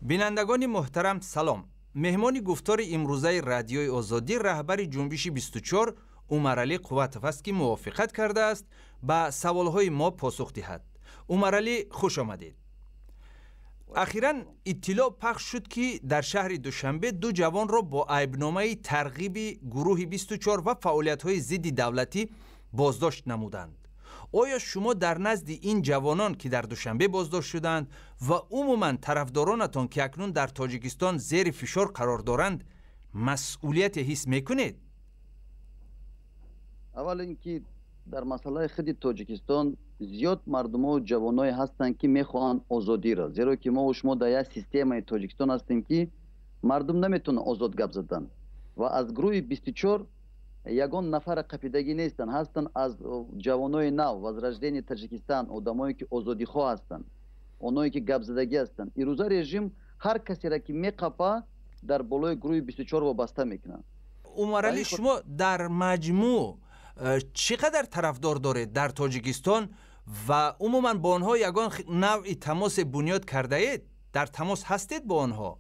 Бинандагони муҳтарам, салом. Меҳмони гуфтори имрӯзаи Радиои Озодӣ раҳбари ҷунбиши 24 Умаралӣ Қувватов аст, ки мувофиқат кардааст ба саволҳои мо посух диҳад. Умаралӣ, хуш омадед. Ахиран иттилоъ пахш шуд, ки дар шаҳри Душанбе ду ҷавонро бо айбномаи тарғиби гурӯҳи 24 ва фаъолиятҳои зидди давлатӣ боздошт намуданд. Оё шумо дар назди ин ҷавонон, ки дар Душанбе боздошт шуданд, ва умуман тарафдоронатон, ки акнун дар Тоҷикистон зери фишор қарор доранд, масъулияте ҳис мекунед? Аввал ин ки дар масъалаи худи Тоҷикистон зиёд мардумову ҷавоное ҳастанд, ки мехоҳанд озодиро, зеро ки мо шумо дар як системаи Тоҷикистон ҳастем, ки мардум наметавонад озод гап задан, ва аз гурӯҳи 24 ягон нафара қапидагӣ нестанд. Ҳастанд аз ҷавонои нав, Возрождение Таджикистан, одамое ки озодихоҳ ҳастанд, оное ки гапзадагӣ ҳастанд. Ирӯза режим ҳар касеро ки меқапа, дар болои гурӯҳи 24 вобаста мекунанд. Умаралӣ, шумо дар маҷмӯъ чӣ қадар тарафдор доред дар Тоҷикистон ва умуман бо онҳо ягон навъи тамосе бунёд кардаед? Дар тамос ҳастед бо онҳо?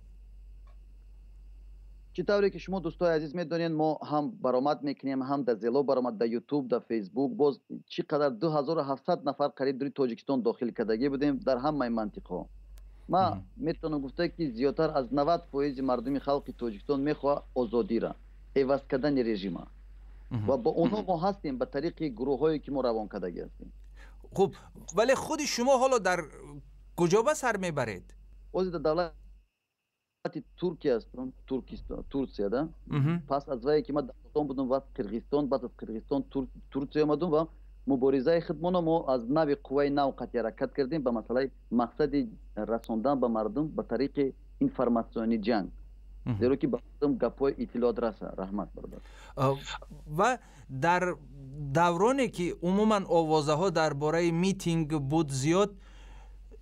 Чӣ тавре ки шумо, дӯстои азиз, медонед, мо ҳам баромад мекунем, ҳам дар Зело баромад, дар Ютуб, дар Фейсбук. Боз чӣ қадар 2700 нафар қариб дури Тоҷикистон дохил кардагӣ будем дар ҳамаи мантиқҳо. Ман метавонам гуфта, ки зиёдтар аз 90 фоизи мардуми халқи Тоҷикистон мехоҳад озодира, эваз кардани режима, ва бо онҳо мо ҳастем ба тариқи гурӯҳҳое ки мо равон кардагӣ ҳастем. Хуб, вале худи шумо ҳоло дар куҷо ба сар мебаред? Ҳозир дар давлати Туркия ҳастам, Турсияда. Пас аз вае ки ман дар будам ва Қирғизистон, баъд аз Қирғизистон Турсия омадум ва муборизаи худмоно мо аз нави қувваи нав қатъи ҳаракат кардем ба масъалаи мақсади расондан ба мардум ба тариқи информатсионӣ ҷанг, зеро ки ба мардум гапҳои иттилоот раса. Раҳмат, бародар. Ва дар давроне ки умуман овозаҳо дар бораи митинг буд зиёд,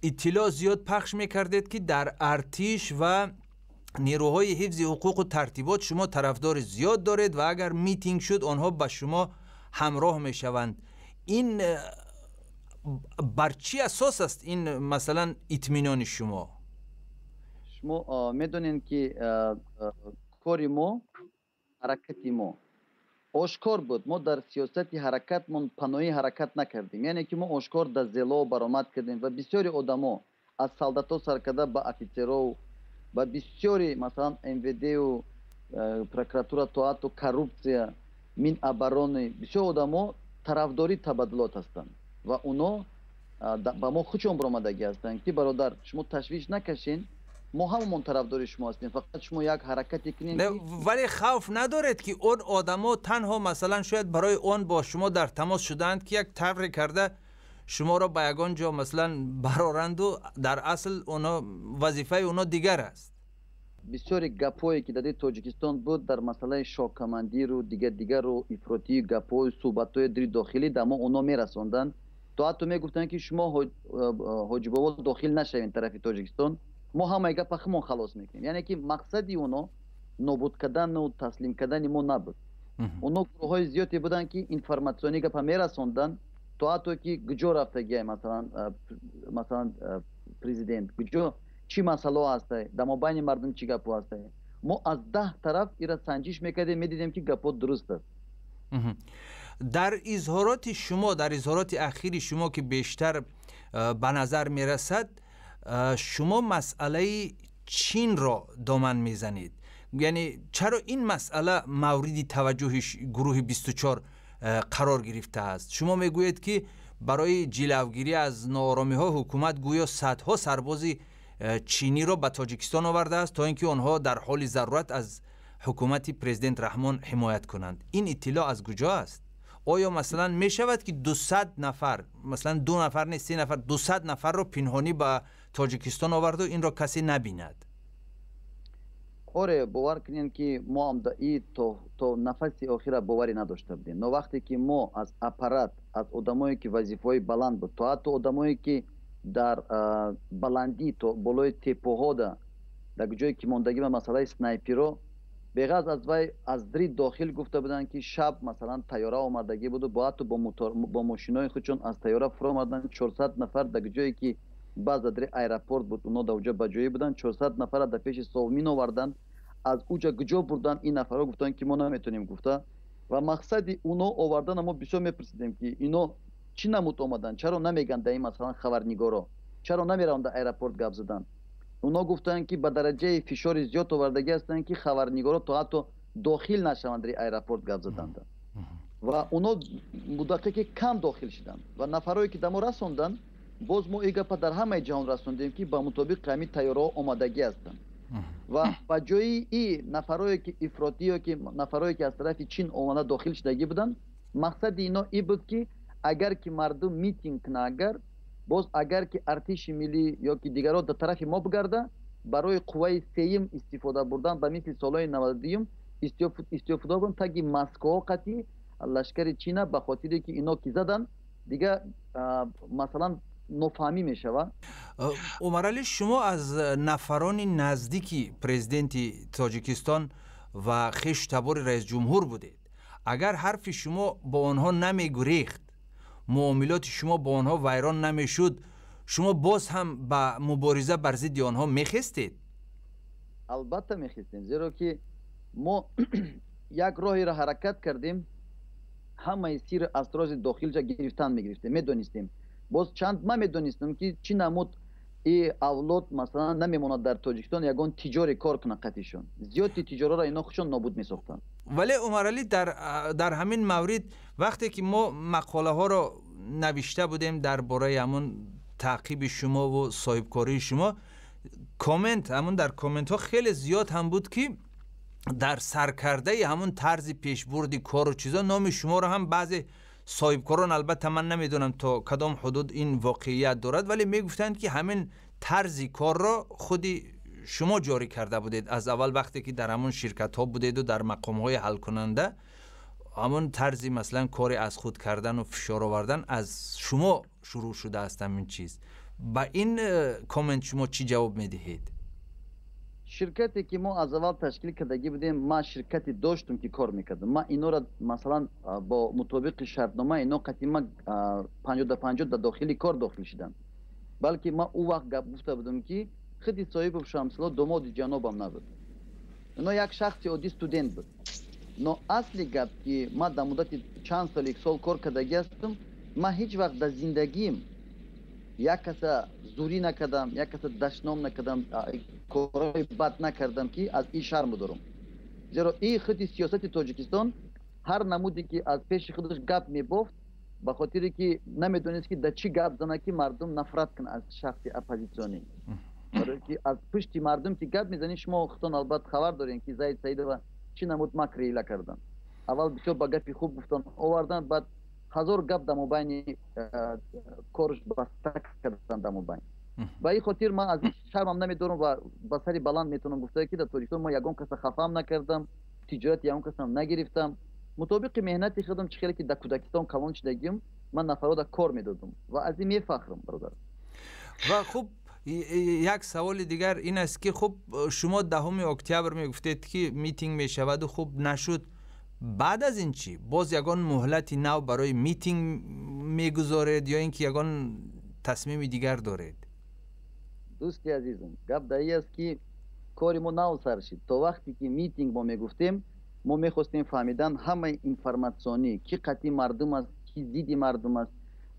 иттилоъ зиёд пахш мекардед, ки дар артиш ва нерӯҳои ҳифзи ҳуқуқу тартибот шумо тарафдори зиёд доред ва агар митинг шуд, онҳо ба шумо ҳамроҳ мешаванд. Ин бар чӣ асос аст, ин масалан итминони шумо? Шумо медонед, ки кори мо, ҳаракати мо ошкор буд. Мо дар сиёсати ҳаракатмон паноҳӣ ҳаракат накардем, яъне ки мо ошкор дар Зело баромад кардем ва бисёри одамо, аз солдатҳо сар карда ба офитсеров, ба бисёри, масалан, МВД-ю прокуратура, то ҳатто коррупсия, Минобороны, бисёр одамо тарафдори табаддулот ҳастанд ва оно ба мо худшон баромадагӣ ҳастанд, ки бародар, шумо ташвиш накашен, мо ҳамамон тарафдори шумо ҳастем, фақат шумо як ҳаракате кунед. Вале хавф надоред, ки он одамо танҳо, масалан, шояд барои он бо шумо дар тамос шудаанд, ки як тавре карда шуморо ба ягон ҷо, масалан, бароранду дар асл оно вазифаи оно дигар аст? Бисёри гапҳое ки дар Тоҷикистон буд дар масъалаи шокомандиру дигар дигару ифротии гапҳою суҳбатҳои дири дохилӣ, дар мо оно мерасонданд, то ҳатто мегуфтанд, ки шумо, Ҳоҷибобо, дохил нашавед тарафи Тоҷикистон, мо ҳамаи гапа худмон халос мекунем. Яъне ки мақсади оно нобуд кардану таслим кардани мо набуд. Оно гурӯҳҳои зиёде буданд, ки информатсионӣ гапа мерасонданд, то ҳатто ки куҷо рафтагиай, масалан, президент куҷо, чӣ масъалао ҳастай, дар мобайни мардум чӣ гапҳо ҳастай. Мо аз 10 тараф ира санҷиш мекардем, медидем, ки гапҳо дуруст аст. Дар изҳороти шумо, дар изҳороти ахири шумо, ки бештар ба назар мерасад, шумо масъалаи Чинро доман мезанед. Яъне чаро ин масъала мавриди таваҷҷӯҳи гурӯҳи 24 қарор гирифтааст? Шумо мегӯед, ки барои ҷилавгирӣ аз нооромиҳо ҳукумат гӯё садҳо сарбози чиниро ба Тоҷикистон овардааст, то ин ки онҳо дар ҳоли зарурат аз ҳукумати президент Раҳмон ҳимоят кунанд. Ин иттилоъ аз куҷо аст? Оё, масалан, мешавад, ки 200 нафар, масалан, ду нафар не, се нафар, 200 нафарро пинҳонӣ ба Тоҷикистон оварду инро касе набинад? Оре, бовар кунед, ки мо ҳам и то нафаси охира боварӣ надошта будем, но вақте ки мо аз аппарат, аз одамое ки вазифаҳои баланд буд, то ҳатто одамое ки дар баландӣ, то болои теппаҳода, дар ҷое ки мондагӣ ба масъалаи снайперо, беғараз аз вай, аз дри дохил гуфта буданд, ки шаб, масалан, тайёра омадагӣ буду бо ҳатто бо мошинои худшон аз тайёра фуромаданд 400 нафар дар ҷое ки База дар аэропорт буд, оно дар уҷа ба ҷоӣ буданд. 400 нафара дар пеши Совмин оварданд, аз уҷа куҷо бурданд ин нафарҳо, гуфтанд, ки мо наметонем гуфта. Ва мақсади уно овардана мо бисёр мепурсидем, ки ино чӣ намуд омаданд, чаро намегӯянд дар ин, масалан, хабарнигоро, чаро намераванд дар аэропорт гап задан. Оно гуфтанд, ки ба дараҷаи фишори зиёд овардагӣ ҳастанд, ки хабарнигоро то ҳатто дохил нашаванд дар аэропорт гап заданда. Ва оно муддате ки кам дохил шуданд ва нафарое ки дамо расонданд, боз мо ин гапа дар ҳамаи ҷаҳон расондем, ки ба мутобиқи ҳамин тайёраҳо омадагӣ ҳастанд. Ва ба ҷои и нафарое ки ифротӣ ё ки нафарое ки аз тарафи Чин омада дохил шудагӣ буданд, мақсади ино и буд, ки агар ки мардум митинг куна, агар боз агар ки артиши миллӣ ё ки дигарро дар тарафи мо бигарда, барои қувваи сеюм истифода бурдан, ба мисли солҳои 92-юм истифода бурдан таги маскаҳо қатъи лашкари Чина, ба хотире ки ино ки заданд, дига, масалан, нофаҳмӣ мешавад. Умаралӣ, шумо аз нафарони наздики президенти Тоҷикистон ва хешу табори раисҷумҳур будед. Агар ҳарфи шумо бо онҳо намегурехт, муомилоти шумо бо онҳо вайрон намешуд, шумо боз ҳам ба мубориза бар зидди онҳо мехестед? Албатта, мехестем, зеро ки мо як роҳеро ҳаракат кардем, ҳамаи сиру асрози дохилша гирифтан мегирифтем, медонистем. Боз чанд ман медонистам, ки чӣ намуд и авлод, масалан, намемонад дар Тоҷикистон ягон тиҷоре кор кунад қатишон. Зиёди тиҷораро ино худшон нобуд месохтанд. Вале, Умаралӣ, дар ҳамин маврид, вақте ки мо мақолаҳоро навишта будем дар бораи ҳамун таъқиби шумову соҳибкории шумо, коммент, ҳамун дар комментҳо хеле зиёд ҳам буд, ки дар саркардаи ҳамун тарзи пешбурди кору чизо номи шуморо ҳам баъзе соҳибкорон, албатта ман намедонам, то кадом ҳудуд ин воқеият дорад, вале мегуфтанд, ки ҳамин тарзи корро худи шумо ҷорӣ карда будед аз аввал, вақте ки дар ҳамон ширкатҳо будеду дар мақомҳои ҳалкунанда. Ҳамон тарзи, масалан, кори аз худ кардану фишор овардан аз шумо шурӯъ шудааст ҳамин чиз. Ба ин коммент шумо чӣ ҷавоб медиҳед? Ширкате ки мо аз аввал ташкил кардагӣ будем, ман ширкате доштум, ки кор мекардам. Ман инора, масалан, бо мутобиқи шартнома ино қатъи ман 50-50 дар дохили кор дохил шудам, балки ман ӯ вақт гап гуфта будам, ки худи Соҳибов Шамсулло домоди ҷанобам набуд, ино як шахси оддӣ, студент буд. Но асли гап, ки ман дар муддати чанд сол, як сол кор кардагӣ ҳастам, ман ҳеҷ вақт дар зиндагиим як каса зурӣ накардам, як каса дашном накардам, корҳои бад накардам, ки аз ин шарм дорам, зеро ин худи сиёсати Тоҷикистон, ҳар намуде ки аз пеши худаш гап мебофт, ба хотире ки намедонист, ки дар чӣ гап зана, ки мардум нафрат кунад аз шахси оппозитсионӣ. Барое ки аз пушти мардум ки гап мезанӣ, шумо худтон албатта хабар дорем, ки Заид Саидова чӣ намуд макри ҳила кардан. Аввал бисёр ба гапи хуб гуфтан овардан, баъд ҳазор гап дар мобайни корш баста кардан дар мобайн. Ба ин хотир ман аз ин шармам намедорам ва ба сари баланд метавонам гуфта, ки дар Тоҷикистон ман ягон каса хафаам накардам, тиҷорати ягон касам нагирифтам. Мутобиқи меҳнати худам, чӣ хеле ки дар кӯдакистон калон шудагим, ман нафарода кор медодам ва аз ин мефахрам, бародар. Ва хуб, як саволи дигар ин аст, ки хуб, шумо 10-уми октябр мегуфтед, ки митинг мешаваду хуб нашуд. Баъд аз ин чӣ? Боз ягон муҳлати нав барои митинг мегузоред ё ин ки ягон тасмими дигар доред? Дӯсти азизам, гап дар ин аст, ки кори мо нав сар шид. То вақте ки митинг мо мегуфтем, мо мехостем фаҳмидан ҳамаи информатсионӣ, ки қатъи мардум аст, ки зидди мардум аст.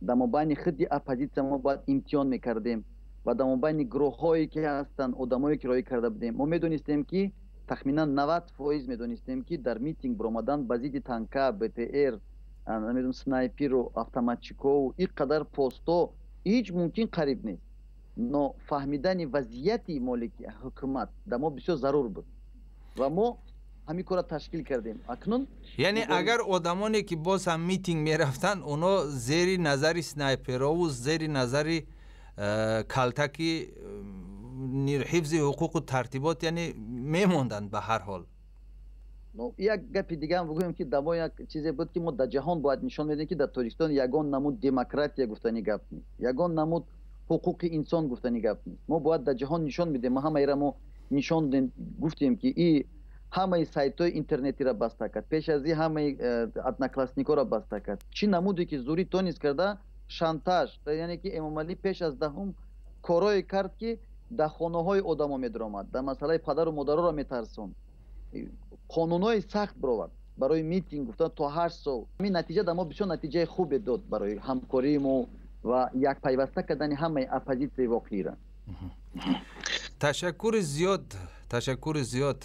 Дар мобайни худи оппозитсия мо бояд имтиҳон мекардем ва дар мобайни гурӯҳҳое ки ҳастанд, одамое ки роҳӣ карда будем, мо медонистем, ки тахминан 90% медонистем, ки дар митинг баромадан ба зидди танка, БТР, намедонам, снайперу автоматчикову ин қадар постҳо ҳеҷ мумкин қариб нест. Но фаҳмидани вазъияти молики ҳукумат дар мо бисёр зарур буд ва мо ҳамин корро ташкил кардем акнун. Яъне агар одамоне ки боз ҳам митинг мерафтанд, оно зери назари снайперову зери назари калтаки ҳифзи ҳуқуқу тартибот, яъне, мемонданд ба ҳар ҳол. Як гапи дигаам бигӯем, ки дар мо як чизе буд, ки мо дар ҷаҳон бояд нишон медиҳем, ки дар Тоҷикистон ягон намуд демократия гуфтани гап нест, ягон намуд ҳуқуқи инсон гуфтани гап нест. Мо бояд дар ҷаҳон нишон медиҳем. Мо ҳамаира мо нишон гуфтем, ки и ҳамаи сайтҳои интернетиро баста кард, пеш аз и ҳамаи Одноклассникҳоро баста кард, чӣ намуде ки зурӣ тонист карда, шантаж, яъне ки Эмомалӣ пеш аз 10-ум Корое кард, ки дар хонаҳои одамо медаромад, дар масъалаи падару модароро метарсонд, қонунҳои сахт бировард барои митинг, гуфтан то 8 сол. Ҳамин натиҷа дар мо бисёр натиҷаи хубе дод барои ҳамкории мо ва як пайваста кардани ҳамаи оппозитсияи воқеира. Ташаккури зиёд, ташаккури зиёд.